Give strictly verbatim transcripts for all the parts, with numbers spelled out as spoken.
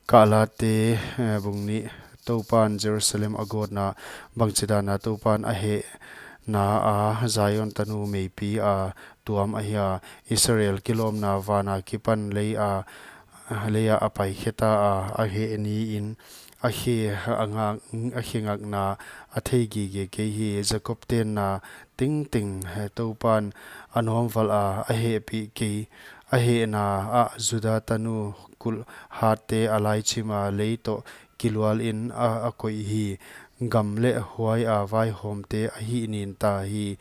Kalate, eh, bung nih. Toupan Jerusalem a gawtna, bangchidana Toupan a hehna a Zion tanu meipi a tuam ahia, Israel kilawmna vana kipan lei a, lei a a pai kheta a, a heh niin, a khe a ngak, a khe ngakna a thei gige kei hi. Jakob tenna tengteng, eh, Toupan a nawmvalh a, a hehpih kei, a hehna ah Juda tanu kulh hatte a laichim a, lei toh kilual in a, a koih hi. Gam leh huai a vaihawmte a hihnin ta hi.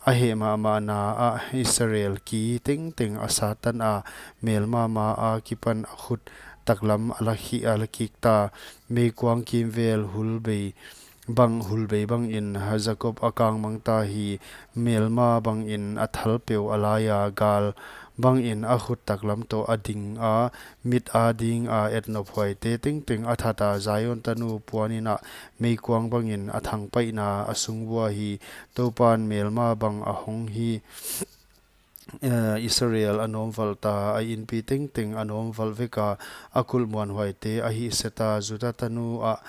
A heh mahmahna ah Israel ki tengteng a sat tan a, melma ma a kipan a khut taklam a la khi-, a la kik ta. Meikuang kimvel hulbei bang, hulbei bangin Jakob a kangmang ta hi. Melma bangin a thalpeu a laia, gal bangin a khut taklam toh a ding a, mit a dinga etnop huaite tengteng a that a. Zion tanu puanin ah meikuang bangin a thangpaihna a sung vua hi. Toupan melma bang a hong hi. Eh, Israel a nawmvalh ta, a inpi tengteng a nawmvalh vek a, a kulh muanhuaite a hihse ta. Juda tanu ah,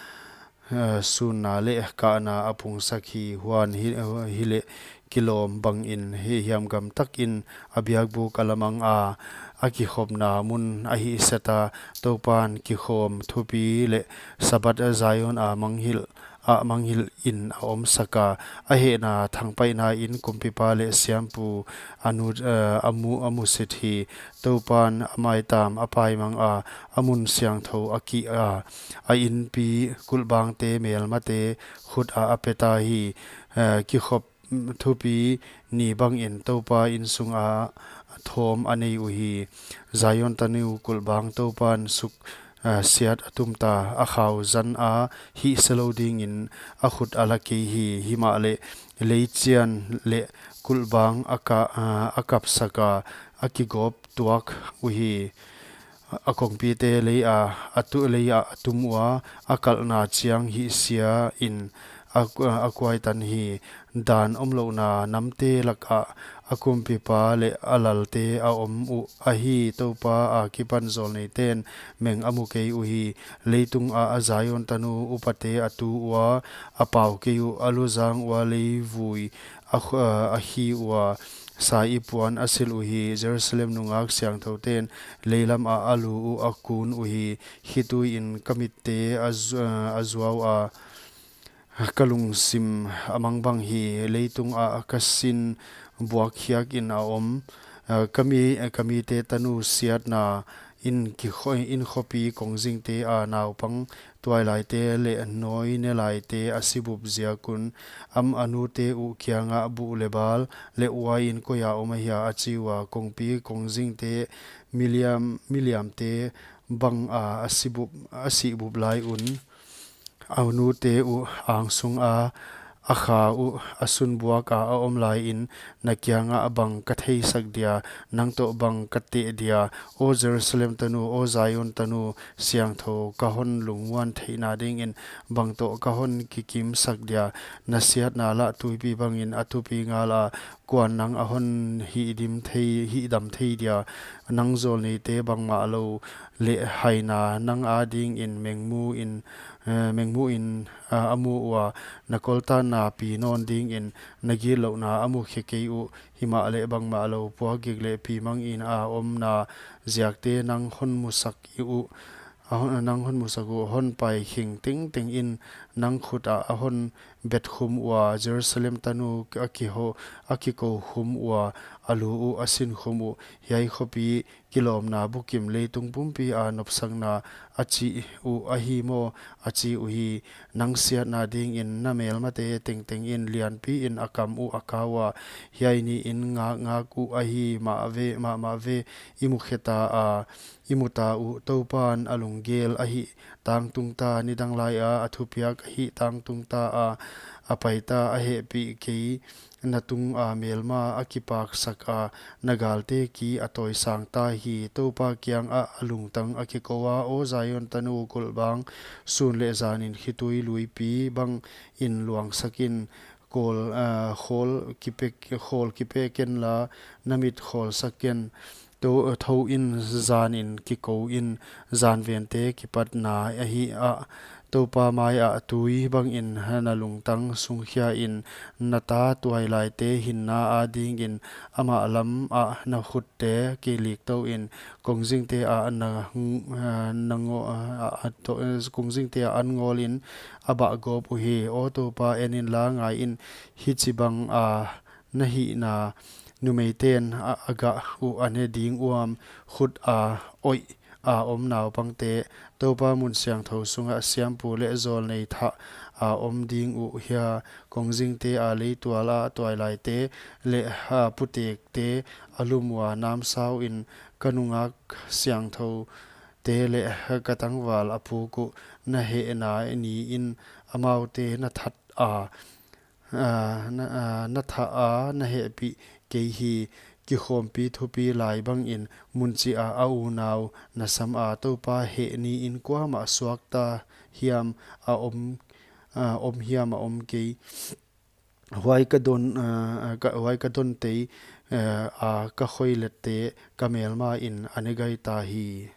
eh, sunna leh kahna a pungsak hi. Huan hi, hileh kilawm bangin hi hiam gam takin a biakbuk a la mang a, a kikhopna mun a hihse ta. Toupan kikhawm thupi leh Sabbath a Zion a manghilh, a manghilh in a omsak a. A hehna thangpaihna in kumpipa leh siampu a nu, eh, a mu, a musit hi. Toupan a maitam a paimang a, a mun siangthou a kih a, a inpi kulhbangte melmate khut ah a pe ta hi. Eh, kikhop thupi ni bangin Toupa insunga thawm a nei uhi. Zion tanu kulhbang Toupan suk, ah, siat a tum ta, a khau zan a hihse lou dingin a khut a la kei hi. Himahleh leichian leh kulhbang a ka-, ah, a kapsak a, a kigawp tuak uhi. A kongpite lei a, a tu-, lei a a tum ua, a kalhna chiang hihsia in a ku-, a kuai tan hi. Dan omlouhna namte lakah a kumpipa leh a lalte a om uh ahi. Toupa a kipan zawlneiten meng a mu kei uhi. Leitung ah a Zion tanu upate a tu ua, a pau kei uh, a luzang ua leivui a khu-, a khi ua, sa i puan a silh uhi. Jerusalem nungak siangthoute'n leilam ah a lu uh a kun uhi. Khitui in ka mitte a zu-, a zuau a, ka lungsim a mangbang hi. Leitung ah ka sin buak khiak in a om, ka mi, ka mite tanu siatna in kikho-, in khopi kongzingte a naupang tuailaite leh nawi nelaite a sibup ziak un, am a nute uh kiangah buh leh bal leh uain koi a om ahia a chi ua. Kongpi kongzingte miliam, miliamte bang a, a sibup, a sibup lai un, a nute uh angsung a, a kha uh a sunbuak a, a om lai in, na kiangah bang ka theisak dia, nang toh bang ka teh dia, aw Jerusalem tanu, aw Zion tanu siangthou, ka hon lungmuan theihna dingin bang toh ka hon kikimsak dia? Na siatna lah tuipi bangin a thupi ngal a, kua'n nang a hon hihdim thei, hihdam thei dia? Nang zawlneite bangmahlou leh haina nang adingin mengmu in, eh, mengmu in, ah, a mu ua, na koltanna pi nawn dingin na gitlouhna a mu khe kei uh. Himahleh bangmahlou puakgik leh pimang in a omna ziakte nang hon musak i uh, a hon, nang hon musak uh. Hon pai khing tengteng in nang khut ah a hon bet khum ua, Jerusalem tanu a kiho, a kikou khum ua, a lu uh a sin khum uh. Hiai khopi kilawmna bukim leitung pumpi a nopsakna a chih uh ahi maw? A chi uhi. Nang siatna dingin na melmate tengteng in lianpi in a kam uh a kau a, hiai niin ngakngak uh ahi. Mahve, mahmah ve, i mu khe ta a, i mu ta uh. Toupan a lunggel a hih tangtung ta, nidang lai a a thupiak a hih tangtung ta a, a pai ta, a hehpih kei. Na tung a melma a kipaksak a, na galte ki a tawisang ta hi. Toupa kiangah a lungtang a kikou a, aw Zion tanu kulhbang, sun leh zanin khitui luipi bangin luangsak in. Kawl, ah, khawl kipe, khawl kipe ken la, na mit khawlsak ken. Tou, thou in, zan in kikou in, zanvente kipatna ahi a, Toupa mai ah tui bangin na lungtang sungkhia in, na ta tuailaite hinna adingin amah lam ah na khutte kiliktou in, kongzingte ah na, na ngo, a, a, to, kongzingte ah an ngol in a bah gawp uhi. Aw Toupa, en inla ngai in, hichibang a na hihna numeiten a, a gah uh a ne ding uam, khut a oih a om naupangte, Toupa mun siangthou sungah siampu leh zawlnei thah a om ding uh hia? Kongzingte a leitual ah tuailaite leh, a, putekte a lum ua namsau in, ka nungak siangthoute leh ka tangval a puk uh na hehna niin amaute na that a, a, na, a, na thah a na hehpih kei hi. Kikhawmpi thupi lai bangin mun chih ah a unau na sam a, Toupa heh niin kuamah suakta hiam a om, a, om hiam a om kei. Huai ka don, a, ka, huai ka don tei, a, a ka khoilette ka melma in a ne gai ta hi.